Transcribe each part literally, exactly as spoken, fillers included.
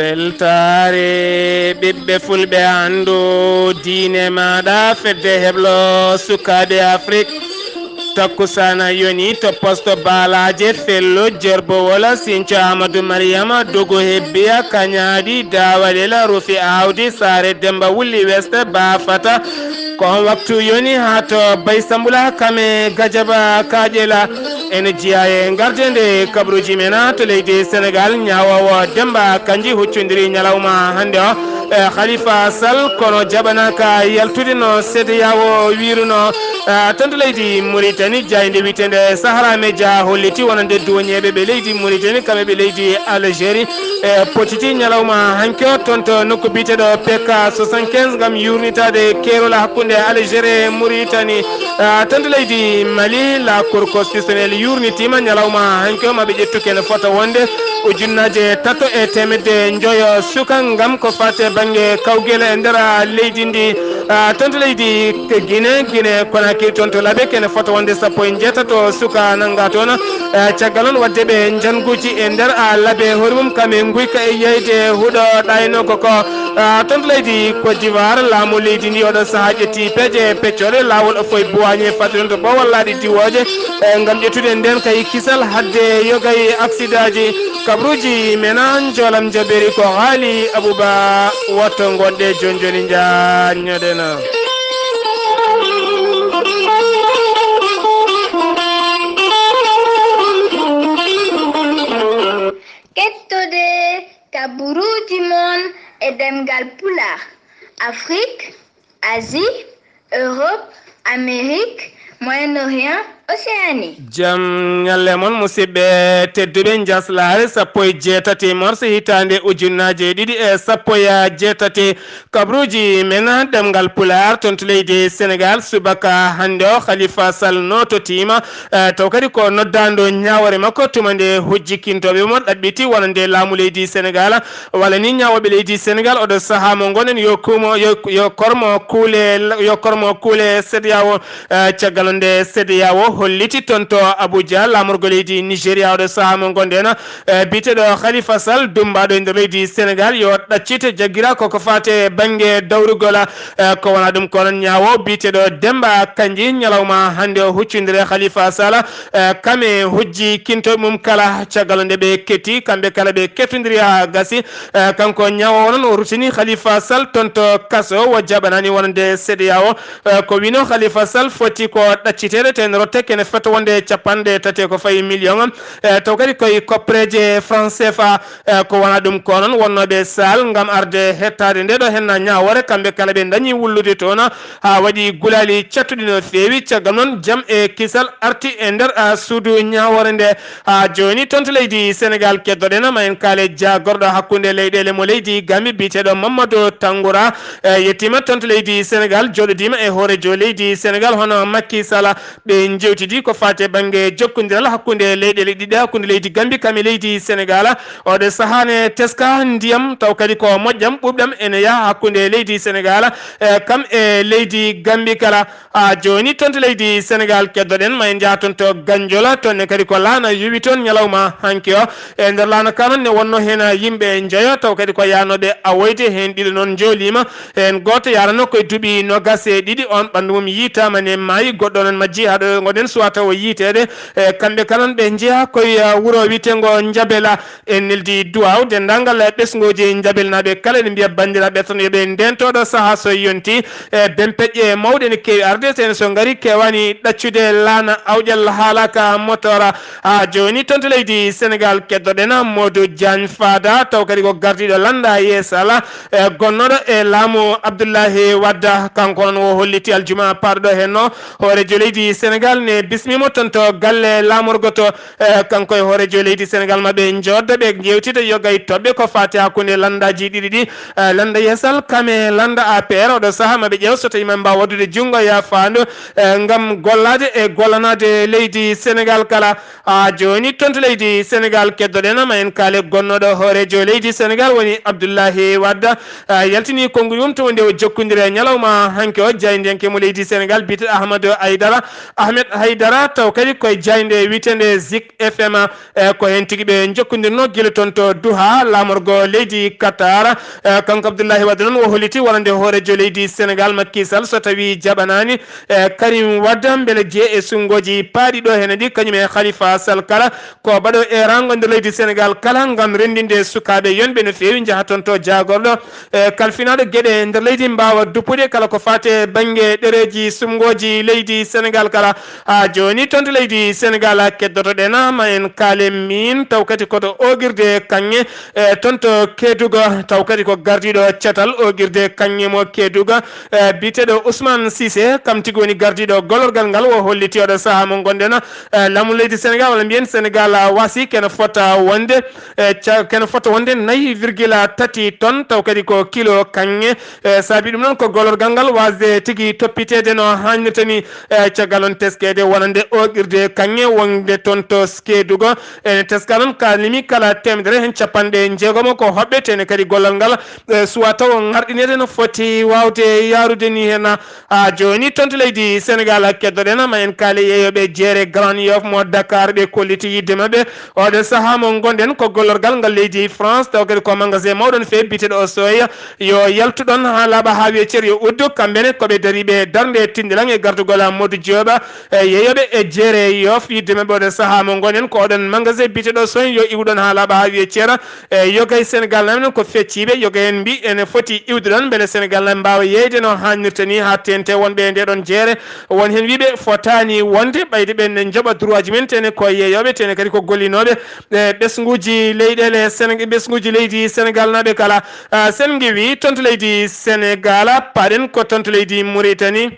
Weltaare ɓiɓɓe fulɓe, anndu diine maaɗa, fedde heblo sukaaɓe Afrik. Takkusaana yoni to posto Baalaaje, Fello, Jerbo, Wola, Sinco, Amadou Mariama, Dogo, Hebbiya, Kañaaɗi, Daawalel, Rufi, Aawdi, Saare Demba, Wulli, Weste, Baafata. Ko on waktu yoni haa to Bay Sambula, Kame, Gajaba, Kaaƴela. Ene jeyaa e ngardeende kabaruuji men to leydi Senegaal, ñaawoowo Demba Kanji huccondiri ñalawma hannde o e Khalifa Sall, kono jaɓanaaka yaltude no C E D E A O wiiruno. Eh, toon to leydi Mauritanie, jaaynde wiyeteende Sahara Media holliti wonande duwoñeeɓe ɓe leydi Mauritanie, kamɓe ɓe leydi Algérie, e potiti ñalawma hanki o toon to nokku biyeteeɗo P K soixante-quinze ngam yuurnitaade keerol hakkunde Algérie e Mauritanie. Ah, toon to leydi Mali, la Cour constitutionnelle yuurnitiima ñalawma hanki o, maa ɓe ƴettu kene fota wonde ujunnaaje tato e teemedde njoyo suka ngam ko faati e bannge kawgel e nder, ah, leydi ndi. Ah, toon to leydi Guinée, Guinée Conakry, toon to Labe, kene fota wonde sappo e njeetato suka nannga toon. Eh, caggal noon waɗde ɓe njannguuji e nder, ah, Labe hoore mum, kam e nguyka e yeyde huɗo ɗayno ko ko. Ah, toon to leydi Côte d'Ivoire, laamu leydi ndi oɗo sahaa ƴetti peeje peccooɗe, laawol o foy buwaañe fadde noon to Bawol laaɗi diwooje, eh, ngam ƴettude ndeen kay kisal hadde yogay aksidaaji. Kabaruuji men, aan njoolam jabeeri ko Haali Abuba, watto ngonɗe jooni jooni njaajnoɗen. Kettode kabaruuji mon e ɗemngal Pulaar, Afrik, Asie, Europe, Amérique, Moyen-Orient, Océanie. Jam ñalle mon, musidɓe tedduɓe. Njaslaare sappo e jeetati mars hitaande ujunnaaje ɗiɗi e sappo e jeetati. Kabaruuji men ɗemngal Pulaar toon to leydi Senegaal, subaka hannde o, Khalifa Sall noototiima, eh, taw kadi ko noddaanɗo ñaawoore makko tuma nde hujjikintooɓe mo ɗaɓɓiti wonande laamu leydi Senegaal, walla ni ñaawooɓe leydi Senegaal, oɗo sahaa mo ngonɗen, yo kuumo, yo, yo kormo kuule, yo kormo kuule C E D E A O. Eh, caggal nde C E D E A O holliti toon to Abuja, laamorgo leydi Nigeria, oɗo sahaa mo ngonɗen, eh, biyeteeɗo Khalifa Sall, dummbaaɗo e nder leydi Senegaal, yo ɗaccite jaggira koko faati e bannge dawrugol, eh, ko wonaa ɗum ko noon ñaawo biyeteeɗo Demba Kanji, ñalawma hannde o huccondire Khalifa Sall, eh, kam e hujjikintooɓe mum kala, caggal nde ɓe ketti, kamɓe kala ɓe kettondiri haa gasi. Eh, kanko ñaawo o noon o rutini Khalifa Sall toon to kaso, o jaɓanaani wonande C E D E A O. Eh, ko wino Khalifa Sall foti ko ɗacciteede, te ne rotte kene fota wonde capanɗe tati ko fayi million. Eh, taw kadi koye koppereeje franc C F A, eh, ko wonaa ɗum ko noon wonnooɓe Sall ngam arde hettaade nde ɗo henna ñaawoore, kamɓe kala ɓe ndañi wullude toon, haa waɗi gulaali cattuɗi no feewi. Caggal noon, jam e kisal arti e nder, ah, suudu ñaawoore nde. Haa jooni, toon to leydi Senegaal, keddoɗen ma en kaale jaagorɗo hakkunde leyɗeele mo leydi Gambie, biyeteeɗo Mamadou Tangura, eh, yettiima toon to leydi Senegaal, jooɗodiima e hooreejo leydi Senegaal, hono Macky Sall. Ɓe njeewtidi ko faati e bannge jokkondiral hakkunde leyɗeele ɗiɗi, hakkunde leydi Gambie kam e leydi Senegaal. Oɗo sahaa ne teska ndiyam, taw kadi ko moƴƴam ɓuuɓɗam ene yaha hakkunde leydi Senegaal, eh, kam e leydi Gambie kala. A jooni toon to leydi Senegaal, keddoɗen ma en njaha toon to Ganjola, toon ne kadi ko laana yowi toon ñalawma hanki o. E nder laana ka noon ne wonno heen yimɓe njoyo, taw kadi ko yaanooɓe awoyde, heen ɗiɗo noon njooliima, heen gooto yaranoo koye duuɓi noogas e ɗiɗi, oon ɓanndu mum yiitaama ne maayi, goɗɗo noon majji haa ɗo ngoɗen suwaa taw o yiiteede. E kamɓe kala noon ɓe njeyaa koye, uh, wuro wiyeteengo Njabela. En neldi duwaaw denndaangal ɓesngooji Njabelnaaɓe kala, eɗen mbiya banndiraaɓe tan yo ɓe ndeento ɗo sahaa so yonti. E bempeƴƴe mawɗe ene keewi arde, sene so ngari keewaani ɗaccude laana awƴal haalaaka motoora. Haa jooni toon to leydi Senegaal keddoɗen Modou Diagne Fada, taw kadi ko gardiiɗo lannda yeesala, e gonnooɗo e laamu Abdoulaye Wade. Kanko noon o holliti aljuma paaɗo ɗo henno, hooreejo leydi Senegaal ne bismiimo toon to galle laamorgo to. Eh, kanko e hooreejo leydi Senegaal ma ɓe njoodda, ɓe njeewtida yoga e toɓɓe ko faati hakkunde lanndaaji ɗiɗi ɗi, eh, lannda yeesal kam e lannda A P R. Oɗo sahaa ma ɓe ƴeew so tawii ma mbaawa waɗude junngo yaafaandu, eh, ngam gollaade e gollanaade leydi Senegaal kala. Haa jooni toon to leydi Senegaal keddoɗen ma en kaale gonnooɗo hooreejo leydi Senegaal woni Abdoulaye Wade, eh, yaltini konnguɗi mum to wonde o jokkondire ñalawma hanki o jaayndiyanke mo leydi Senegaal biyeteeɗo Ahmadou Aïdara. Ahmed Haydara, taw kadi koye jaaynde wiyetende Zik F M, e ko heen tigi ɓe njokkondirnoo gila toon to Duha, laamorgo leydi Qatar. E, kanko Abdullahi Wade noon o holliti wonande hooreejo leydi Senegal Macky Sall, so tawii jaɓanaani, e, Karim Wade, mbele jeye e sunngooji paaɗi ɗo heen ɗi, kañum e Khalifa Sall kala, ko baɗo eeraango nder leydi Senegal kala ngam renndinde sukaaɓe yonɓe no feewi njaha toon to jaagorɗo, e, kalfinaaɗo geɗe nder leydi mbaawa duppude kala ko faati e bannge ɗereeji sumngooji leydi Senegal kala. Haa jooni toon to leydi Senegal keddotoɗen ma en kaale miin taw kadi koto oogirde kaŋŋe, e, toon to Keduga, taw kadi ko gardiiɗo catal oogirde kaŋŋe mo Keduga, e, biyeteeɗo Ousmane Cissé, kam tigi woni gardiiɗo golorgal ngal, o holliti oɗo sahaa mo ngonɗen, e, laamu leydi Senegal, walla mbiyen Senegal, a, wasi kene fota wonde, e, ca-, kene fota wonde nayi virgule tati tonnes, taw kadi ko kilo kaŋŋe, e, saabi ɗum noon ko golorgal ngal wasde tigi toppiteede no haanirta ni, e, caggal on teskeede wonande oogirde kaŋŋe wonde toon to Keduga. Ene teska noon ka limi kala teemedere heen capanɗe jeegomo ko hoɓɓe, tene kadi gollal ngal, e, suwa taw ŋarɗineede no foti waawde yaarude ni heen. Haa jooni toon to leydi Senegal keddoɗen ma en kaale yeeyooɓe jeere Grand Yoff mo Dakar, ɓe kolliti yiɗde maɓɓe oɗo sahaa mo ngonɗen ko gollorgal ngal leydi France, taw kadi ko magasin mawɗo no feewi biyeteeɗo Osoy, yo yaltu ɗoon haa laaɓa haa wiya cer, yo uddu. Kamɓe ne ko ɓe dariiɓe darnde tindilan e gardugol Modou Diop, e yeeyooɓe e jeere Yoff yiɗde maɓɓe oɗo sahaa mo ngonɗen ko oɗon magasin biyeteeɗo Osoy, yo iwu ɗoon haa laaɓa haa wiya cer. E, yogay Senegal naaɓe noon ko fecciiɓe, yogay en mbi ene foti iwde ɗoon mbele Senegal naaɓe mbaawa yeeyde no haanirta ni haa teeŋti wonɓe e ndee ɗoon jeere. Won heen wiyɓe fotaani wonde, ɓayde ɓeen ne njoɓa droit ji men, tene ko yeeyooɓe, tene kadi ko gollinooɓe, e, ɓesnguuji leyɗeele Senegal, ɓesnguuji leydi Senegal naaɓe kala. A, sen ngewi toon to leydi Senegal, paɗen ko toon to leydi Mauritanie.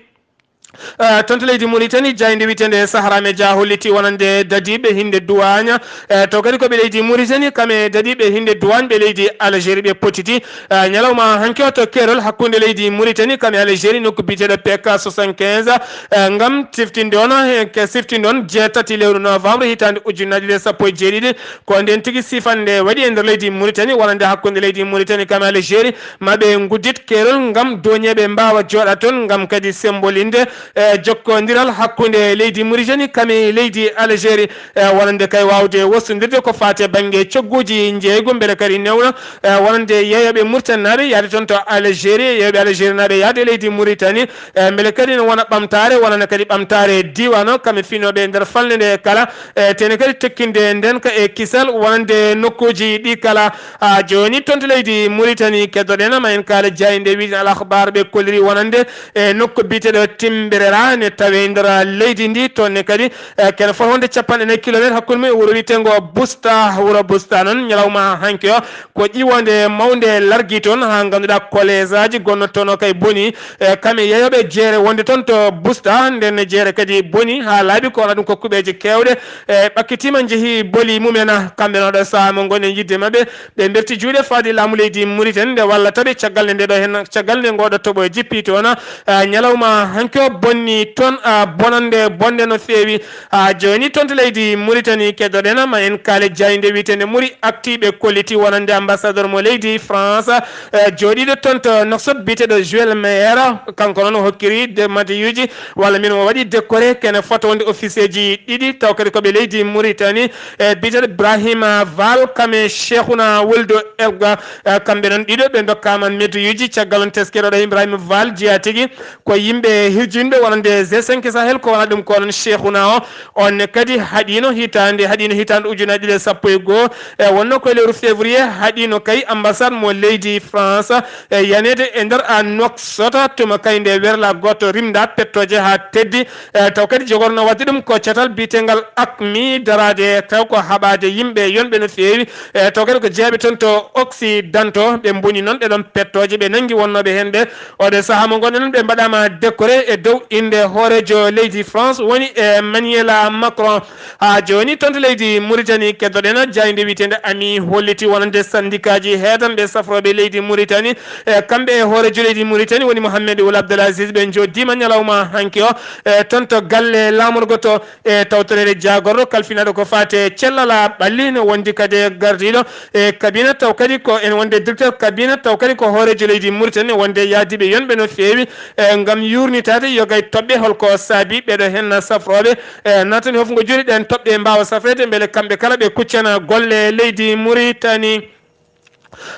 Eh, toon to leydi Mauritanie, jaaynde wiyetende Sahara Media holliti wonande dadiiɓe hinnde duwaañ. Eh, to kadi ko ɓe leydi Mauritanie, kam e dadiiɓe hinnde duwaañ ɓe leydi Algérie ɓe potiti. Eh, ñalawma hanki o to keerol hakkunde leydi Mauritanie kam e Algérie nokku biyeteeɗo P K soixante-quinze, eh, ngam siftinde on, eh, ke siftinde on jeetati lewru novembre hitaande ujunnaji ɗiɗi e sappo e jeeɗiɗi. Ko nden tigi sifannde waɗi e nder leydi Mauritanie, wonande hakkunde leydi Mauritanie kam e Algérie. Ma ɓe nguddit keerol ngam dooñeeɓe mbaawa jooɗa toon, ngam kadi sembolinde, eh, jokkondiral hakkunde leydi Mauritanie kam e leydi Algérie, eh, wonande kay waawde wostondirde ko faati e bannge cogguuji njeeygu, mbele kadi newna, eh, wonande yeeyooɓe Mauritanie naaɓe yahde toon to Algérie, yeeyooɓe Algérie naaɓe yahde leydi Mauritanie, eh, mbele kadi ne wona ɓamtaare, wonana kadi ɓamtaare diiwaan o, kam e finooɓe e nder falnde nde kala, e tene kadi tekkinde nden ka e kisal wonande nokkuuji ɗi kala. A, jooni toon to leydi Mauritanie keddoɗen ma en kaala jaaynde wiide Al Akhbar ɓe kolliri wonande e nokku biyeteeɗo Timbirera ne tawe nder leydi ndi, toon ne kadi, e, kene foti wonde capanɗe nayi kilometre hakkunde mum e wuro wiyetengo Busta. Wuro Busta noon ñalawma hanki o ko ƴiwonde mawnde largi toon, haa ngannduɗaa collegeaji gonnotono kay boni, e, kam e yeeyooɓe jeere wonde toon to Busta, nden jeere kadi boni haa laaɓi ko wona ɗum ko kuɓeeje keewɗe, e, ɓakkitiima njehi boli mumen, kamɓe noon ɗo sahaa mo ngonɗen yiɗde maɓɓe, ɓe mberti juuɗe faade laamu leydi Mauritanie nde wallata ɓe caggal nde nde ɗo heen, caggal nde ngooɗo toɓo jippi toon, e, ñalawma hanki o bonni toon, a, bonande bonde no feewi. A, jooni toon to leydi Mauritanie keddoɗen ma en kaale jaaynde wiyeteende Mouri Actu ɓe kolliti wonande ambassadeur mo leydi France, eh, jooɗiiɗo toon to Nouakchott biyeteeɗo Joël Meyer, kanko noon o hokkiri de madiyuuji walla mbiyen o waɗi décoré kene fota wonde officier ji ɗiɗi taw kadi ko ɓe leydi Mauritanie, eh, biyeteeɗo Ibrahima Vall kam e Cheikhouna Wuld Elga, eh, kamɓe noon ɗiɗo ɓe ndokkaama mediyuuji caggal on teskere ɗo Ibrahima Vall jeyaa tigi ko yimɓe hirjinɓe wonande G cinq Sahel, ko wona ɗum ko onon Cheikhouna o. On ne kadi haɗiino hitaande, haɗiino hitaande ujunaaji ɗiɗi e sappo e goo, e wonno ko e lewru février, haɗiino kay ambassade mo leydi France, e yaneede e nder a Nouakchott, tuma kay nde werla gooto rimda pettooje haa teddi, e taw kadi jogorno waɗde ɗum ko catal biyetengal AQMI daraade, taw ko haɓaade yimɓe yonɓe no feewi, e taw kadi ko jeeyaɓe toon to Occidentaux, ɓe mboni noon ɗe ɗon pettooje, ɓe nanngi wonnooɓe heen ɓe. Oɗo sahaa mo ngonɗen, ɓe mbaɗaama décoré e dow innde hooreejo leydi France, woni Emmanuel Macron. Haa jooni, toon to leydi Mauritanie, keddoɗen jaaynde wiyeteende Ami holliti wonande syndicat ji heedanɓe safrooɓe leydi Mauritanie, e kamɓe e hooreejo leydi Mauritanie, woni Mohamed Ould Abdel Aziz, ɓe njoddiima ñalawma hanki o, e toon to galle laamorgo to, e tawtoreede jaagorɗo kalfinaaɗo ko faati e cellal ɓalli, no wondi kadi e gardiiɗo e cabinet, taw kadi ko ene wonde directeur cabinet, taw kadi ko hooreejo leydi Mauritanie, wonde yaadiiɓe yonɓe no feewi, e ngam yuurnitaade yoga kay toɓɓe, holko saabi ɓeɗo hen safrooɓe, e, natani hofngo juuɗe ɗen toɓɓe mbaawa safreede, mbele kamɓe kala ɓe kuccana golle leydi Mauritanie.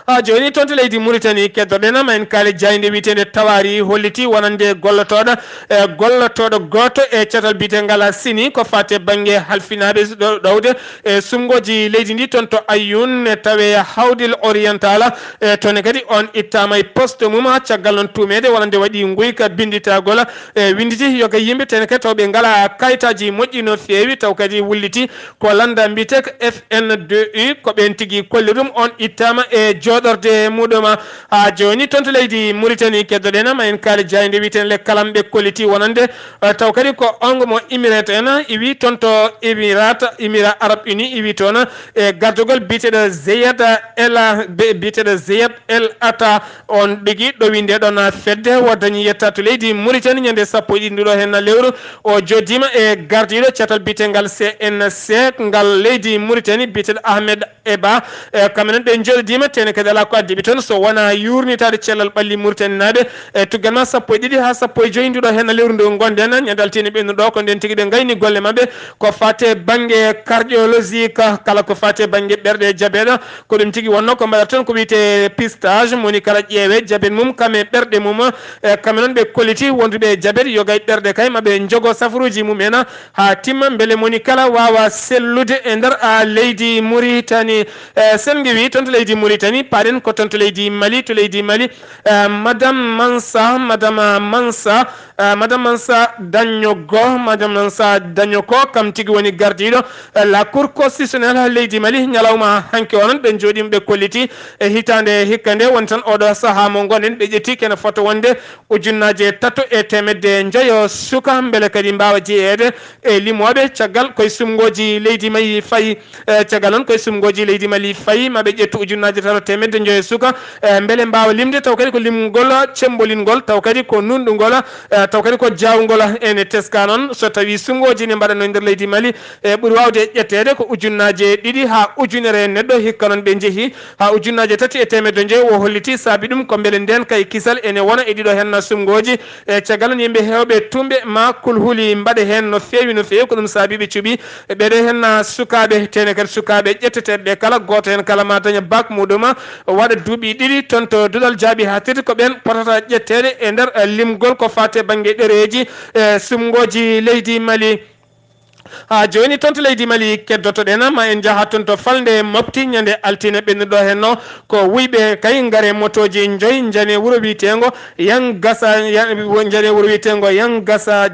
Ha jooni toon to leydi Mauritanie, keddoɗen ma en kaali jaaynde wiyeteende Tawaari holliti wonande gollotooɗo, e, gollotooɗo gooto e catal biyetengal Sini ko faate bannge halfinaaɓe ɗo-, ɗowde e suɓngooji leydi ndi toon to Ayoun, e tawe Hawdil Oriental, e toon kadi on ittaama e poste mum, caggal noon tuumeede wonande waɗi nguyka binnditagol e winnditi yoga yimɓe, teene kadi taw ɓe ngalaa kayitaaji moƴƴi no feewi, taw kadi wulliti ko lannda mbiyetee F N deux U, ko ɓeen tigi kolli ɗum, on ittaama e jooɗorde muɗum. Ha jooni toon to leydi Mauritanie, keddoɗen ma en kaali jaaynde wiyeteende Le Kalam, ɓe kolliti wonande, eh, taw kadi ko ongo mo Emirate en, iwi toon to Emirate, Émirats Arabes Unis, iwi toon e gardugol biyeteeɗo Zeyed El, be-, biyeteeɗo Zeyed El Atta, on ɗigi ɗowi nde ɗon fedde, o dañi yetta to leydi Mauritanie ñande sappo e ɗiɗi nduɗo hen lewru. O jooɗiima e gardiiɗo catal biyetengal C N C ngal leydi Mauritanie, biyeteeɗo Ahmed Eba. E, kamɓe noon ɓe njooɗiima, teene kadi alaa ko addi ɓe toon so wonaa yuurnitaade cellal ɓalli Mauritanie naaɓe. E, tuggal ma sappo e ɗiɗi haa sappo e joyi nduɗo hen lewru ndu ngonɗen, ñande altine ɓennuɗo, ko ndeen tigi ɓe ngayni golle maɓɓe ko faate bannge cardiologique, kala ko faate bannge ɓerɗe jabeɗo. Ko ɗum tigi wonnoo ko mbaɗata toon ko wiyetee pistage, mo woni kala ƴeewe jabet mum kam e ɓerɗe mum. E, kamɓe noon ɓe kolliti wonduɓe e jabet, yoga e ɓerɗe kay, ma ɓe njogo safaruuji mum en haa timma, mbele mo woni kala waawa sellude e nder, a, leydi Mauritanie. E, sen ngewi toon to leydi Mauritanie, paaɗen ko toon to leydi Mali, to leydi Mali. E, Madame Mansa, Madame Mansa, Eh, Madame Mansa Dañogo, Madame Mansa Dañoko, kam tigi woni gardiiɗo, eh, la Cour constitutionnelle leydi Mali, ñalawma hanki o noon, ɓe njooɗiima, ɓe kolliti e hitaande hikka nde woni tan oɗo sahaa mo ngonɗen, ɓe ƴetti kene fota wonde ujunnaaje tato e teemedde njoyo suka, mbele kadi mbaawa jeyeede e limooɓe caggal koye suɓngooji leydi Mali fayi. E, caggal noon, koye suɓngooji leydi Mali fayi, ma ɓe ƴettu ujunnaaje tato teemedde njoyo suka, e, mbele mbaawa limde, taw kadi ko limgol cemmbolingol, taw kadi ko nuunɗungol, e, taw kadi ko jaawngol. Ene teska noon, so tawii suɓngooji ne mbaɗanoo e nder leydi Mali, e, ɓuri waawde ƴetteede ko ujunnaaje ɗiɗi haa ujunere neɗɗo, hikka noon ɓe njehi haa ujunnaaje tati e teemedde njoyo. O holliti saabi ɗum ko mbele ndeen kay kisal ene wona e ɗiɗo hen suɓngooji. E, caggal noon, yimɓe heewɓe tuumɓe ma kulhuli mbaɗe heen no feewi, no feewi. Ko ɗum saabi ɓe cuɓi ɓeɗo heen sukaaɓe, teene kadi sukaaɓe ƴetteteeɓe ɓe kala, gooto heen kala ma daña bac muɗum, waɗa duuɓi ɗiɗi toon to duɗal jaaɓi haa tati. Ko ɓeen potata ƴetteede e nder, eh, limgol ko faati e bannge ɗereeji, eh, suɓngooji leydi Mali. Haa jooni toon to leydi Mali keddotoɗen, ma en njaha toon to falnde Mopti ñande altine ɓennuɗo heen o. Ko wuyɓe kay ngare motooji njoy njane wuro wiyeteengo Yangasa, ya-, wo-, njane wuro wiyeteengo Yangasa,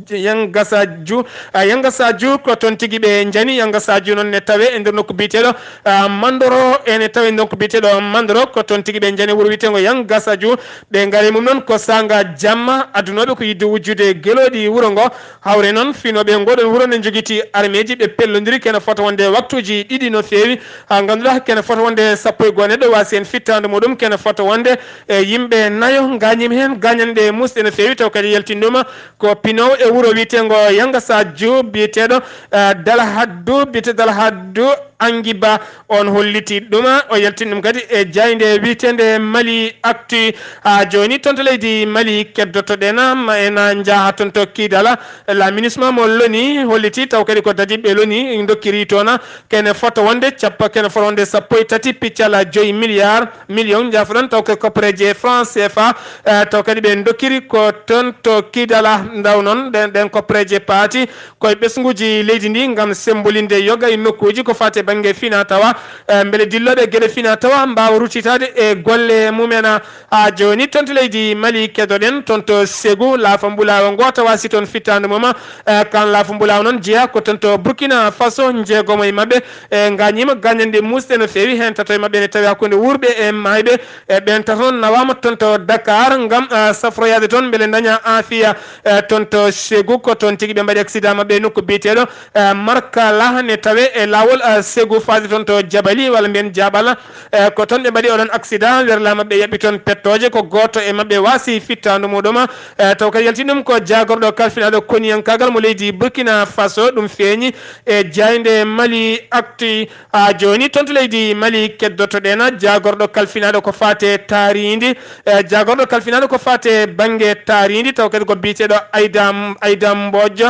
Yangasaju. Ah, Yangasaju ko toon tigi ɓe njani. Yangasaju noon ne tawe e nder nokku biyeteeɗo, ah, Mandoro, ene tawe e nokku biyeteeɗo Mandoro, ko toon tigi ɓe njani wuro wiyeteengo Yangasaju. Ɓe ngari mum noon ko saanga jamma, adunooɓe ko yidde wujjude gelooɗi wuro ngo. Hawre noon, finooɓe ngoɗon wuro ne njogiti armeeji, ɓe pellondiri kene fota wonde waktuuji ɗiɗi no feewi, haa ngannduɗaa kene fota wonde sappo e goo neɗɗo waasi heen fittaandu muɗum, kene fota wonde, e, yimɓe nayo ngaañiima heen, gaañanɗe muusɗe no feewi, taw kadi yaltinɗuma ko pinoowo e wuro wiyeteengo Yangasaju biyeteeɗo, e, Dalhaddu, biyeteeɗo Dalhaddu Angiba. On holliti ɗum, o yaltini ɗum kadi e jaaynde wiyeteende Mali Actu. Haa jooni toon to leydi Mali keddotoɗen, ma en njaha toon to Kidala. La MINUSMA mo l'ONU holliti, taw kadi ko dadiiɓe l'ONU ndokkiri toon kene fota wonde cappa-, kene fota wonde sappo e tati piccal joyi milliard, million, njaafoɗon, taw ko koppareeje franc C F A, eh, taw kadi ɓe ndokkiri ko toon to Kidala. Ndaw noon, ɗen, ɗen koppareeje paati koye ɓesnguuji leydi ndi ngam semmbolinde yoga e nokkuuji ko faati e bannge fina tawa, eh, mbele dillooɓe geɗe fina tawa mbaawa ruttitaade e golle mumen. Haa jooni toon to leydi Mali keddoɗen, toon to Ségou, laafa mbulaawa ngo tawa si toon fittaandu mum, eh, kan laafa mbulaawa noon jeyaa ko toon to Burkina Faso, njeegomo e maɓɓe, eh, ngaañiima gaañanɗe muusɗe no feewi, heen tato e maɓɓe ne tawi hakkunde wuurɓe e maayɓe. E ɓeen tato noon nawaama toon to Dakar ngam, eh, safroyaade toon mbele ndaña aafiya, eh, toon to Ségou. Ko toon tigi ɓe mbaɗi accident maɓɓe e nokku biyeteeɗo, eh, Markala ne tawe e laawol, eh, Segu faade toon to Jabali walla mbiyen Jaɓala. E, ko toon ɓe mbaɗi oɗon accident, werlaa maɓɓe yaɓɓi toon pettooje. Ko gooto e maɓɓe waasi fittaandu muɗum. E, taw kadi yalti ɗum ko jaagorɗo kalfinaaɗo koniyankaagal mo leydi Burkina Faso. Ɗum feeñi e jaaynde Mali Actu. Haa jooni toon to leydi Mali keddotoɗen, jaagorɗo kalfinaaɗo ko faate taariindi. E, jaagorɗo kalfinaaɗo ko faate bannge taariindi, taw kadi ko biyeteeɗo Ayda, Ayda Mbodj.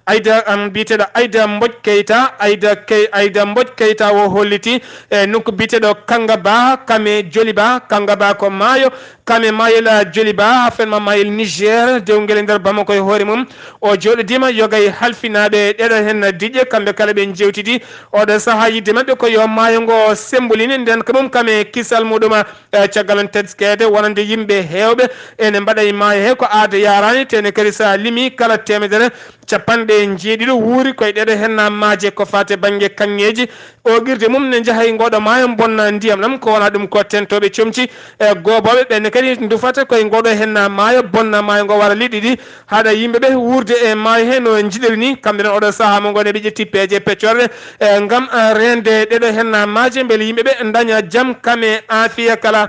Ayda, am, biyeteeɗo Ayda Mbodj Keita, Ayda Key-, Ayda Mbodj Keita o holliti, e, nokku biyeteeɗo Kangaba, Kame Joliba, Kangaba ko maayo, Kame maayel, a, Joliba, haa fen ma maayel Niger, dewngel e nder Bamako e hoore mum. O jooɗodiima yoga e halfinaaɓe ɗeɗo heen diƴƴe, kamɓe kala ɓe njeewtidi oɗo sahaa yidde maɓɓe ko yo maayo ngo semboline, nden ko ɗum Kame kisal muɗum. E, caggal on teskeede wonande yimɓe heewɓe ene mbaɗa e maayo he ko aada yaaraani, tene kadi so a limi kala teemedere, capanɗe njeeɗiɗo wuuri koye ɗeɗo heen maaje ko faate bannge kaŋŋeeji. Oogirde mum ne njaha e ngooɗo maayo bonna ndiyam ɗam, ko wona ɗum ko tentooɓe comci, e, goobooɓe ɓenne kadi ndufata koye ngooɗo heen maayo, bonna maayo ngo wara liɗɗi ɗi, haɗa yimɓe ɓe wuurde e maayo he no njiɗiri ni. Kamɓe noon oɗo sahaa mo ngoni ɓe ƴetti peeje peccorɗe, e, ngam, e, reende ɗeɗo heen maaje mbele yimɓe ɓe ndaña jam kam e aafiya kala.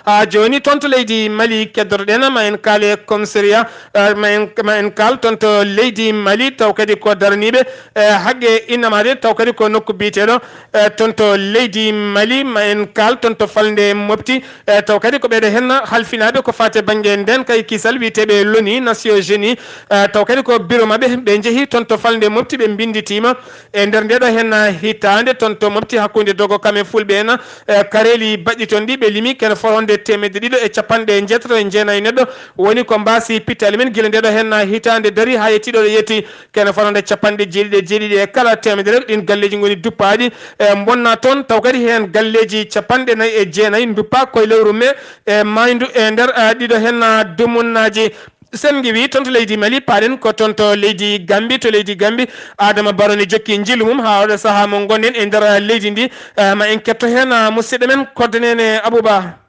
Haa jooni toon to leydi Mali keddotoɗen, ma en kaal e commissariat, eh, ma en, ma en kaal toon to leydi Mali, taw kadi ko daraniiɓe, eh, haqqe innamaade, taw kadi ko nokku biyeteeɗo, eh, toon to leydi Mali, ma en kaal toon to falnde Mopti, eh, taw kadi ko ɓeeɗo heen halfinaaɓe ko faate bannge ndeenka e kisal wiyeteeɓe l'ONU, Nations Unies, eh, taw kadi ko biro maɓɓe, ɓe njehi toon to falnde Mopti, ɓe mbinnditiima, e nder ndeɗo heen hitaande toon to Mopti hakkunde dogo kam e fulɓe en, e, kareeli baɗɗi toon ɗi ɓe limi kene fotonde teemedde ɗiɗo e capanɗe njeetato e jeenayi neɗɗo woni ko mbaasi pittaali men gila ndeɗo heen hitaande dari haa yetti ɗo ɗo yetti kene fotonde capanɗe jeeɗiɗi e jeeɗiɗi e kala teemedere. Ɗin galleeji ngoni duppaaɗi, e, bonna toon, taw kadi heen galleeji capanɗe nayi e jeenayi nduppa koye lewru mee e maaydu e nder, e, ɗiɗo heen dumunnaaji. Sen ngiwi toon to leydi Mali, paaɗen ko toon to leydi Gambi. To leydi Gambi, Adama Baro ne jokki njillu mum haa oɗo sahaa mo ngonɗen e nder leydi ndi. Eh, ma en ketto heen, ah, musidɗo men Kodde Neene Abouba.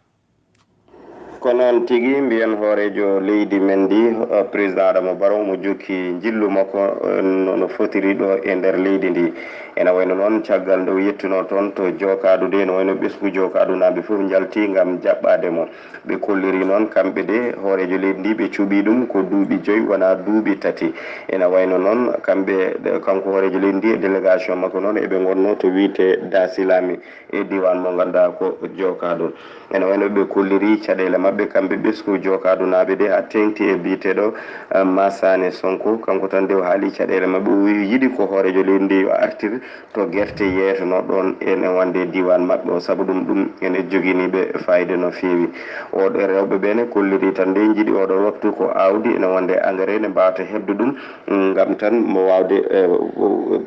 Ko noon tigi, mbiyen hooreejo leydi men ndi, eh, président Adama Baro, mo jokki njillu makko, eh, no, no fotiri ɗo e nder leydi ndi. Ena wayno noon, caggal nde o yettunoo toon to Jokaadu de, no wayno ɓesngu Jokaadunaaɓe fof njalti ngam jaɓɓaade mo. Ɓe kolliri noon, kamɓe de, hooreejo leydi ndi, ɓe cuɓii ɗum ko duuɓi joyi, wonaa duuɓi tati. Ena wayno noon, kamɓe, kanko hooreejo leydi ndi e délégation makko noon, eɓe ngonnoo to wiyetee Dasilami e diiwaan mo ngannduɗaa ko Jokaadu. Ena wayno ɓe kolliri caɗeele maɓɓe, kamɓe ɓesngu Jokaadunaaɓe de, haa teeŋti e biyeteeɗo, eh, Masane Sonko. Kanko tan de o haali caɗeele maɓɓe, o wi-, yiɗi ko hooreejo leydi ndi yo artir to gerte yeetonoo ɗoon ene wonde e diiwaan maɓɓe o, sabu ɗum, ɗum ene jogini ɓe faayiida no feewi. Oɗo rewɓe ɓe ne kolliri tan nde njiɗi oɗo waktu ko aawdi ene wonde engrais ne mbaawata heɓde ɗum, mm, ngam tan mo waawde, eh,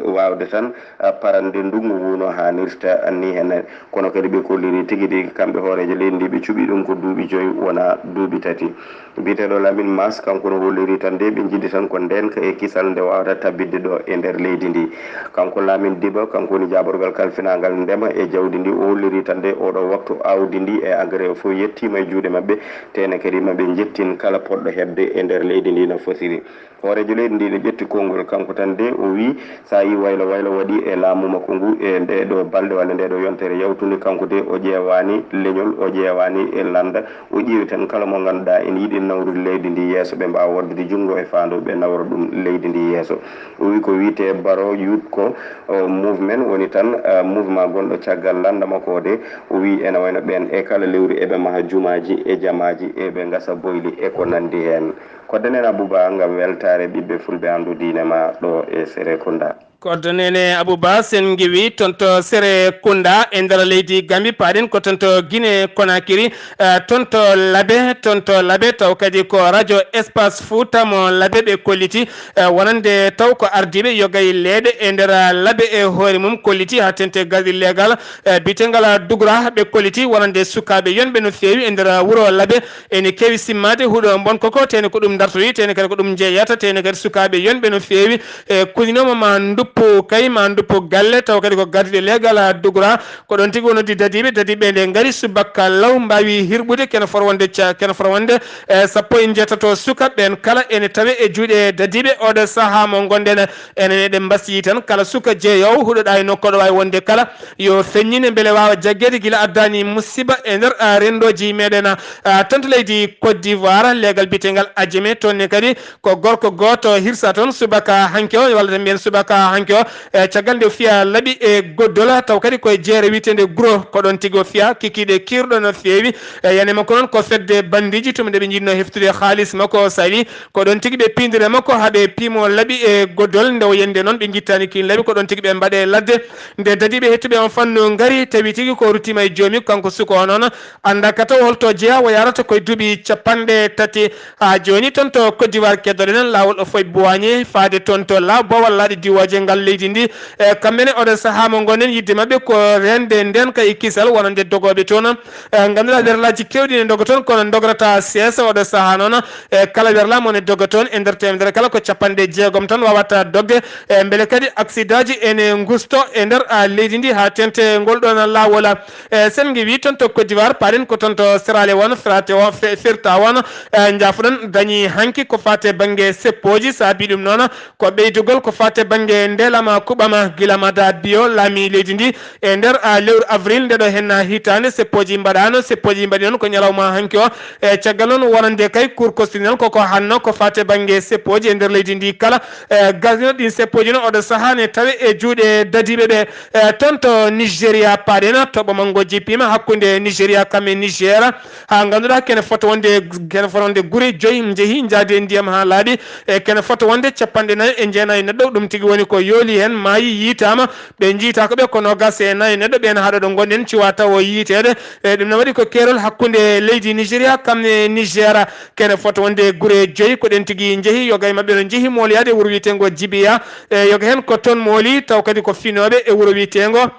waawde tan, ah, parande ndunngu ngu no haanirta ni heen. Kono kadi ɓe kolliri tigi tigi kamɓe hooreejo leydi ndi ɓe cuɓii ɗum ko duuɓi joyi wonaa duuɓi tati. Biyeteeɗo Lamine Mas, kanko no holliri tan nde ɓe njiɗi tan ko ndeenka e kisal nde waawata tabbitde ɗo e nder leydi ndi. Kanko Lamine Diba, kanko woni jaaɓorgal kalfinaangal ndema e jawdi ndi, o holliri tan nde oɗo waktu aawdi ndi e engrais o fof yettiima e juuɗe maɓɓe, tene kadi maɓe njettin kala poɗɗo heɓde e nder leydi ndi no fotiri. Hooreejo leydi ndi no ƴetti konngol, kanko tan de o wii, so a yii waylo waylo waɗi e laamu makko ngu e nde ɗo balɗe walla nde ɗo yontere yawtunde, kanko de o ƴeewaani leñol, o ƴeewaani e lannda, o ƴeewi tan kala mo ngannduɗaa ene yiɗi nawrude leydi ndi yeeso, ɓe mbaawa waddude junngo e faandu, ɓe nawra ɗum leydi ndi yeeso. O wii ko wiyetee Baro Youth ko, o, movement woni tan, eh, mouvement gonɗo caggal lannda makko o de, o wii ene wayno ɓeen e kala lewru eɓe maha jumaaji e jamaaji, eɓe ngasa boyli e ko nanndi heen. Kodde Neene Abouba ngam weltaare ɓiɓɓe fulɓe anndu diine ma ɗo e Serekunda. Kodde Neene Abouba, sen ngiwi toon to Serekunda e nder leydi Gambi, paaɗen ko toon to Guinée Conakry, eh, toon to Labe, toon to Labe taw kadi ko radio Espace Fouta mo Labe ɓe kolliti, eh, wonande taw ko ardiiɓe yoga e leeɗe e nder, eh, Labe e hoore mum kolliti haa tente gardi leegal, eh, biyetengal Dugra ɓe kolliti wonande sukaaɓe yonɓe no feewi e nder wuro Labe. Ene keewi simmaade huɗo mbon koko, tene ko ɗum dartoyi, tene kadi ko ɗum jeeyata, tene kadi sukaaɓe yonɓe no feewi, e, kulinooma ma ndup-, nduppu kay ma nduppu galle, taw kadi ko gardiiɗo leegal, a, Dugura. Ko ɗon tigi o noddi dadiiɓe, dadiiɓe nde ngari subaka law, mbaawi hirɓude kene fota wonde ca-, kene fota wonde, e, sappo e njeetato suka. Ɓeen kala ene tawe e juuɗe dadiiɓe. Oɗo sahaa mo ngonɗen, enen eɗen mbasiyii tan kala suka jeeyoowo huɗoɗaa e nokku ɗo waawi wonde kala, yo feññine mbele waawa jaggeede gila addaani musiba e nder, a, renndooji meɗen, a, tan to leydi Côte d'Ivoire. Leegal biyeteegal Adjemé, toon ne kadi ko gorko gooto hirsa toon subaka hanki o, walla tan mbiyen subaka hanki o, e caggal nde o fiya laɓi e goddol, taw kadi koye jeere wiyeteende Guro, ko ɗoon tigi o fiya kikiiɗe kiirɗo no feewi. E yiyannde makko noon ko fedde banndiiji, tuma nde ɓe njiɗno heftude haalis makko o sali, ko ɗoon tigi ɓe piindira makko haa ɓe piimo laɓi e goddol. Nde o yiyannde noon ɓe njittaani kiin laɓi, ko ɗoon tigi ɓe mbaɗe ladde. Nde dadiiɓe heɗtuɓe on fannu ngari, tawi tigi ko ruttiima e joomi, kanko suka o noon, annda ka taw holto jeyaa, o yaarata koye duuɓi capanɗe tati. Haa jooni toon to Côte d'Ivoire keddoɗen laawol o foy Boigné faade toon to La Boa walla laaɗe diwooje ngal leydi ndi. E, kamɓe ne oɗo sahaa mo ngonɗen yiɗde maɓɓe ko reende ndeenka e kisal wonande dogooɓe toon. E, ngannduɗaa werlaaji keewɗi ne ndoga toon kono ndograta seesa oɗo sahaa noon. E, kala werlaa mo ne doga toon e nder teemedere kala ko capanɗe jeegom tan waawata dogde. E, mbele kadi aksidaaji ene ngusto e nder, a, leydi ndi haa teeŋti ngol ɗoon laawol. E, sen ngiwii toon to Côte d'Ivoire, paaɗen ko toon to Sierra Leone, Frate o, Fe-, Freetown, e, njaafuɗon, dañi hanki ko faati e bannge seppooji, saabii ɗum noon ko ɓeydugol ko faati e bannge ndeelama kuɓama gila mada biyo laamii leydi ndi e nder, a, lewru avril nde ɗo henna hitaande, seppooji mbaɗaano, seppooji mbaɗi noon ko ñalawma hanki o. E, caggal noon wonande kay Cour constitutionnelle koko hanno ko faati e bannge seppooji e nder leydi ndi kala. E, gasno ɗin seppooji noon oɗo sahaa ne tawe e juuɗe dadiiɓe ɓe. E, toon to Nigeria paaɗen, toɓo manngo jippiima hakkunde Nigeria kam e Niger. Haa ngannduɗaa kene fota wonde, kene fota wonde gure joyi njehi njaadi e ndiyam haa laaɓi. E, kene fota wonde capanɗe nayi e jeenayi neɗɗo, ɗum tigi woni ko yooli heen, maayi, yiitaama. Ɓe njiytaako ɓe ko noogas e nayi neɗɗo, ɓeen haa ɗo ɗo ngonɗen ciwaa tawo yiiteede. E, ɗum ne waɗi ko keerol hakkunde leydi Nigeria kam e Niger. Kene fota wonde gure joyi, ko ɗeen tigi njehi, yoga e maɓɓe no njehi mooliyaade wuro wiyeteengo Jibiya. E, yoga heen ko toon mooli, taw kadi ko finooɓe e wuro wiyeteengo,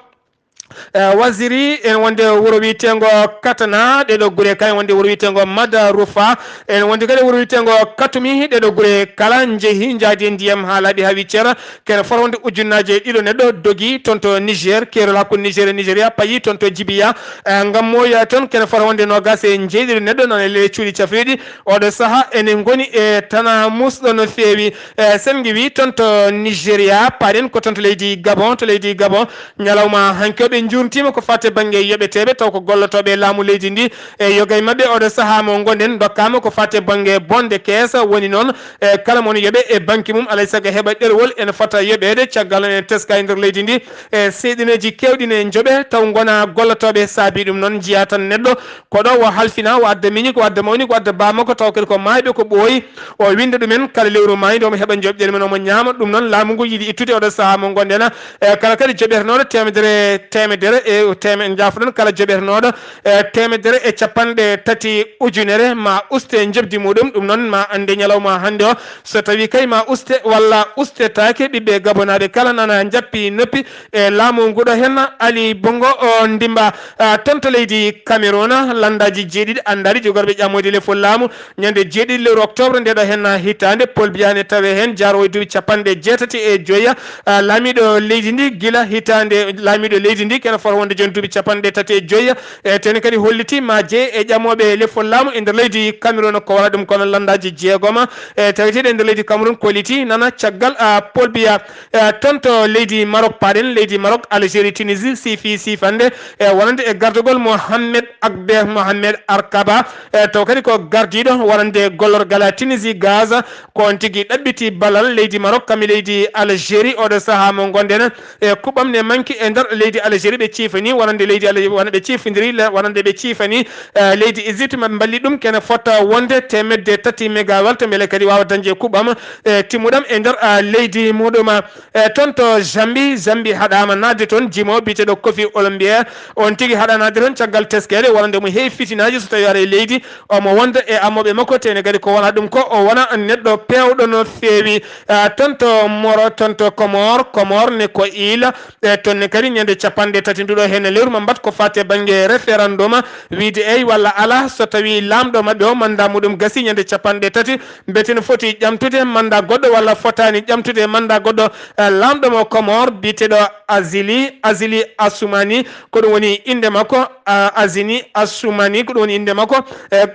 e, Waziri, en wonde wuro wiyeteengo Katana, ɗee ɗo gure kay wonde wuro wiyeteengo Madarufa, en wonde kadi wuro wiyeteengo Katumi, ɗee ɗo gure kala njehi njaadi e ndiyam haa laaɓi haa wiccere. Kene fota wonde ujunnaaje ɗiɗo neɗɗo dogi toon to Niger, keerol hakkunde Niger e Nigeria, payi toon to Jibiya, e, ngam mooya toon. Kene fota wonde noogas e njeeɗiɗo neɗɗo nana e ley cuuɗi cafriiɗi. Oɗo sahaa ene ngoni e tana muusɗo no feewi. E, sen ngiwii toon to Nigeria, paaɗen ko toon to leydi Gabon, to leydi Gabon, ñalawma hanki o ɓe njuurntiima ko faati e bannge yoɓeteeɓe taw ko gollotooɓe laamu leydi ndi. E, yoga e maɓɓe oɗo sahaa mo ngonɗen ndokkaama ko faati e bannge bonde keesa, woni noon, e, kala mo ne yoɓe e banki mum, alay sago heɓa ɗerewol ene fota yoɓeede, caggal noon ene teska e nder leydi ndi. E, seyɗineeji keewɗi ne njoɓe taw ngona gollotooɓe, saabii ɗum noon njiyaa tan neɗɗo ko ɗo o halfina, o adda miñi, ko adda mawni, ko adda baa makko, taw kadi ko maayɓe, ko ɓooyi, o winnda ɗumen kala lewru maayde, omo heɓa joɓɗeele mum, omo ñaama. Ɗum noon laamu ngu yiɗi ittude oɗo sahaa mo ngonɗen, e, kala kadi joɓetenooɗo teemedere, teemedere e teeme-, njaafoɗon, kala joɓetenooɗo, e, teemedere e capanɗe tati ujunere ma uste njoɓdi muɗum. Ɗum noon ma annde ñalawma hannde o, so tawi kay ma uste walla ustetaake, ɓiɓɓe gabonaaɓe kala nana njappi noppi e laamu nguɗo heen. Ali Bongo o ndimba, a, toon to leydi Cameroun, lanndaaji jeeɗiɗi anndaaɗi jogorɓe ƴammoyde lefol laamu ñande jeeɗiɗi lewru octobre nde ɗo heen hitaande. Paul Biya ne tawe heen, jaaroowo e duuɓi capanɗe jeetati e joya, a, laamiiɗo leydi ndi gila hitaande, laamiiɗo leydi ndi kene fota wonde jooni duuɓi capanɗe tati e joya. E, tene kadi holliti ma jeye e ƴamooɓe lefol laamu e nder leydi Cameroun ko wala ɗum kono lanndaaji jeegoma, e, taweteeɗi e nder leydi Cameroun kolliti nana caggal, a, Paul Biya. E, toon to leydi Maroc paaɗen, leydi Maroc, Algérie, Tunisie siifi siifande, e, wonande e gardagol Mohamed Akber Mohamed Arkaba, e, taw kadi ko gardiiɗo wonande gollorgal Tunisie Gaza, ko on tigi ɗaɓɓiti ballal leydi Maroc kam e leydi Algérie. Oɗo sahaa mo ngonɗen, e, kuɓɓam ne manki e nder leydi Algérie, ɓe ciifani wonande leydi Al-, wona ɓe ciifindiri le-, wonande ɓe ciifani, e, leydi Égypte, maɓe mballi ɗum kene fota wonde teemedde tati mégawatt, mbele kadi waawa dañde kuɓɓam, e, timmuɗam e nder, a, leydi muɗum. E, toon to Zambie, Zambie haɗaama naatde toon, jimoowo biyeteeɗo Koffi Olomide, on tigi haɗa naatde toon caggal teskeede wonande mo heewi fitinaaji so tawi ara e leydi, omo wonda e ammooɓe makko, tene kadi ko wona ɗum ko o wona neɗɗo peewɗo no feewi. E, toon to Moro, toon to Comore, Comore ne ko iila, e, toon ne kadi ñande capanɗe tati nduɗo heen e lewru ma mbat ko faati e bannge référendum, wiyde eey walla alaa, so tawii laamɗo maɓɓe o, manndaa muɗum gasi ñande capanɗe tati, mbete no foti ƴamtude manndaa goɗɗo walla fotaani ƴamtude manndaa goɗɗo, eh, laamɗo mo Comores biyeteeɗo Azili, Azili Assoumani, ko ɗum woni innde makko, ah, Azini Assoumani, ko ɗum woni innde makko, eh,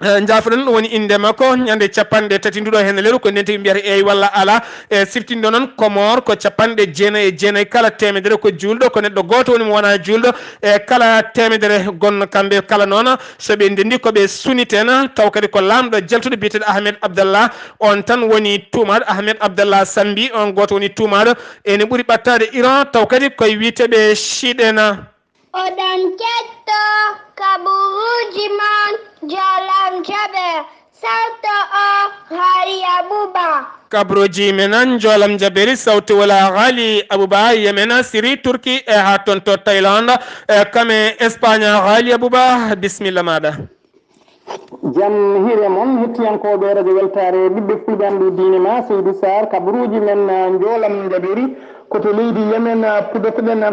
Eh, njaafoɗon, ɗum woni innde makko, ñande capanɗe tati nduɗo heen lewru, ko nden tigi mbiyata eey walla alaa. E siftindo noon, Comores ko capanɗe jeenayi e jeenayi kala teemedere ko juulɗo, ko neɗɗo gooto woni mo wonaa juulɗo. E kala teemedere gonno kamɓe kala noon, so ɓe ndenndi ko ɓe sunnit'en, taw kadi ko laamɗo jaltuɗo biyeteeɗo Ahmed Abdallah, on tan woni tuumaaɗo. Ahmed Abdallah Sambi, on gooto woni tuumaaɗo, ene ɓuri ɓattaade Iran, taw kadi koye wiyeteeɓe Shiite en. Oɗon kettoo kabaruuji mon, Njoolam Jaɓe, sawto o Ghali Abouba. Kabaruuji men, Njoolam Jaɓeeri, sawto wala Ghali Abouba, Yemen, Siri, Turki, e haa toon to Thaïlande, e kam e Espagne, Ghali Abouba, bisimilla maaɗa. Jam hiire mon, hettiyankooɓe Radio Weltaare, ɓiɓɓe fulɓe, anndu diine ma, Seydi Sarr, kabaruuji men, ah, Njoolam Jaɓeeri, ko to leydi Yemen, ah, puɗɗotoɗen, ah,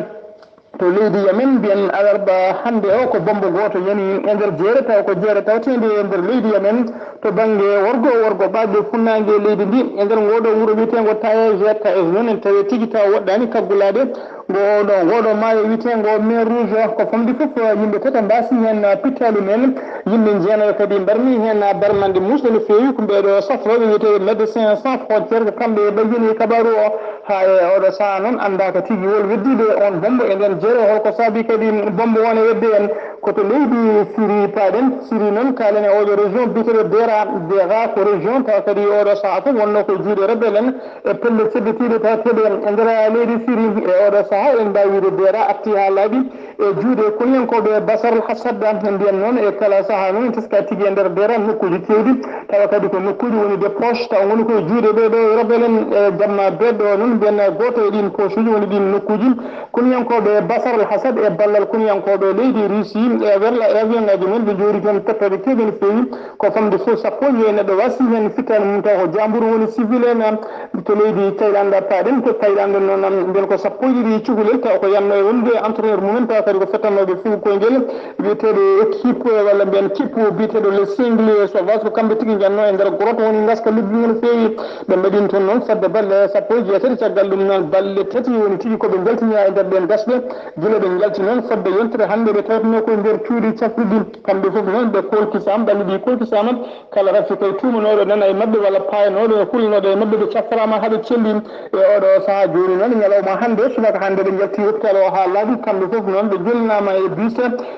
to leydi Yemen, mbiyen alarba hannde o, ko bommbo gooto yani e nder jeere, taw ko jeere taweteende e nder leydi Yemen, to bannge worgo, worgo ɓaade funnaange leydi ndi, e nder ngooɗo wuro wiyeteengo Taez, Taez noon en tawi tigi taw woɗɗaani kaggulaaɗe, Ngooɗo, ngooɗo maayo wiyeteengo Mer Rouge, ko famɗi fof, yimɓe tati mbaasi heen pittaalu mum en. Yimɓe jeenayo kadi mbarmi heen barmande muusɗo no feewi, ko ɓeeɗo safrooɓe wiyeteeɓe Médecins Sans Frontières, ko kamɓe ɓayyini kabaaru o. Haa e oɗo sahaa noon, anndaaka tigi hol weddiiɓe oon bommbo e ndeen jeere, hol ko saabii kadi bommbo o ne wedde en. Ko to leydi Siri paaɗen. Siri noon, kaalen e oɗo région biyeteeɗo Dera. Dera ko région tawa kadi oɗo sahaa fof wonnoo ko e juuɗe rebelle en. E pelle cedditiiɗe tawateeɗe e nder leydi Siri, e oɗo sahaa, en mbaawi wiide Dera artii haa laaɓi e juuɗe koniyankooɓe Basar al Hasad. Mbiyen noon, e kala sahaa noon, en teska tigi e nder Dera nokkuuji keewɗi, tawa kadi ko nokkuuji woni des poches, tawa ngoni ko e juuɗe ɓee ɗoo rebelle en. E jamma beeɗo noon, mbiyen gooto e ɗiin poche uji woni ɗiin nokkuuji, koniyankooɓe Basar al Hasad e ballal koniyankooɓe leydi Russie e werla e avion ngaaji mum, ɓe njoori toon pettooje keewɗe no feewi. Ko famɗi fof sappo e joyi neɗɗo waasi heen, fittaandu mum taw ko jaamburu woni civil en. To leydi Thaïlande paaɗen, to Thaïlande noon, mbiyen ko sappo e ɗiɗi cukalel taw ko yannoo e wonde entraîneur mum en, taw kadi ko fettannooɓe fuɗi koyngel, wiyeteeɓe équipe walla mbiyen kippu biyeteeɗo Les Cinglés Sauvages, ko kamɓe tigi njannoo e nder grotte woni ngaska luggi no feewi. Ɓe mbaɗi toon noon fodde balɗe sappo e jeetati, caggal ɗum noon balɗe tati woni tigi ko ɓe njaltini e nder ɗeen gasɗe. Gila ɓe njalti noon fodde yontere hannde, ɓe tawatnoo ko e nder cuuɗi cafrirɗi. Kamɓe fof noon ɓe kolkisaama, ɓalli ɗi kolkisaama. Kala rafi koye tuumanooɗo nana e maɓɓe walla paayanooɗo e hulnooɗo e maɓɓe, ɓe cafraama haa ɓe celli. E oɗo sahaa jooni noon, ñalawma hannde, subaka hannde, ɓe njalti hôpital o haa laaɓi. Kamɓe fof noon ɓe jollinaama e bus,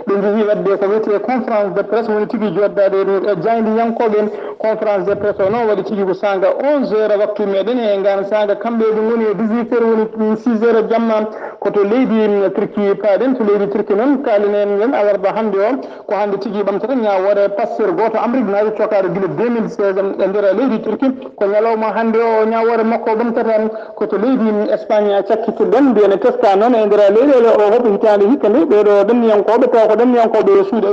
ɓe njehi waɗde ko wiyetee conférence de presse, woni tigi jooɗdaade e jaayndiyankooɓe. Conférence de presse o noon waɗi tigi ko saanga onze heures waktu meɗen, e ngaan saanga kamɓe ɓe ngoni e dix-huit heures, woni six heures jamma. Ko to leydi Turki paaɗen, to leydi Turki noon, kaalen en alarba hannde o. Ko hannde tigi ɓamtata ñaawoore pasteur gooto Amrik naati cokaaɗo gila deux mille seize e nder leydi Turki. Ko ñalawma hannde o ñaawoore makko ɓamtata. Ko to leydi Espagne cakkitiɗen, mbiyen teska noon e nder leyɗeele o hoto hitaande hikka nde, ɓeeɗo ɗanniyankooɓe, tawa ko ɗanniyankooɓe e suuɗe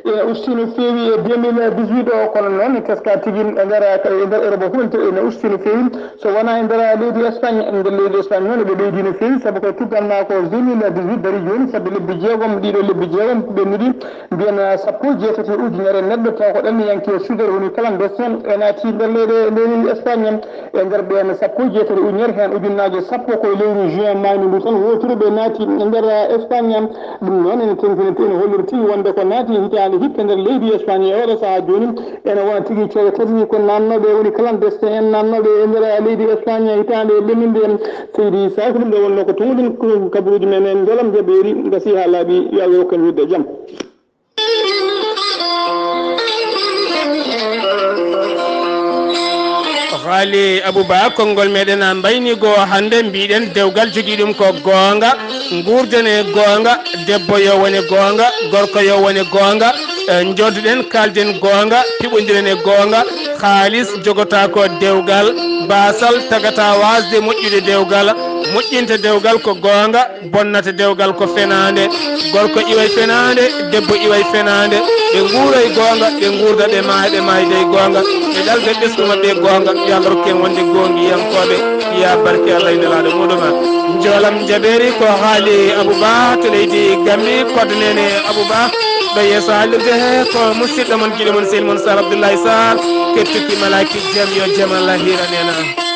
ene usti no feewi e deux mille dix-huit o, kono noon teska tigi e nder, e nder Europe o fof ene usti no feewi. So wonaa e nder leydi Espagne, e nder leydi Espagne noon eɓe ɓeydi no feewi, sabu ko tugganmaa ko deux mille dix-huit darii jooni fodde lebbi jeegom, ɗiɗo lebbi jeegom ɓennuɗi, mbiyen sappo e jeetati ujunere neɗɗo taw ko ɗanniyanke suudere woni clandestin e naati nder leyɗe leydi Espagne. E nder ɓeen sappo e jeetati ujunere heen ujunnaaje sappo ko e lewru juin maaynu ndu tan wooturu ɓe naati e nder Espagne. Ɗum noon ene teŋtina, ene hollira tigi wonde ko naati hitaande hikka nder leydi Espagne e oɗo sahaa jooni. Ene wona tigi coowe tati ko naatnooɓe woni clandestin en naatnooɓe e nder leydi Espagne hitaande ɓennunde. Seydi Sah, ko ɗum ɗo wonnoo ko tumuɗen ko kabaruuji men en Njoolam Jaɓeeri gasii haa laaɓi, yo Allah rokku en hiirde e jam. Ghali Abouba, konngol meɗen a mbayni goo hannde, mbiɗen dewgal jogii ɗum ko goonga, nguurden e goonga, debbo yo wone goonga, gorko yo wone goonga, eh, njoddoɗen, kaalden goonga, piɓondiren e goonga, kaalis jogata ko dewgal, baasal tagata waasde moƴƴude dewgal. Moƴƴinta dewgal ko goonga, bonnata dewgal ko fenaande. Gorko iway fenaande, debbo iway fenaande. Ɓe nguuray goonga, ɓe nguurda, ɓe maaya, ɓe maayda e goonga. Ɓe ɗalda ɓesngu maɓɓe e goonga. Yo Allah rokku en wonde goongiyankooɓe. Yaa barke Allah e Nelaaɗo muɗum. Njoolam jabeeri ko haali Abou Ba to leydi Gambi, code nene Abou Ba. Ɗo yeeso haalirde he ko musidɗo mon, giɗo mon, sehil mon Sar Abdoulaye Sarr. Kettuki malaaki jam, yo jam Allah hiiran en.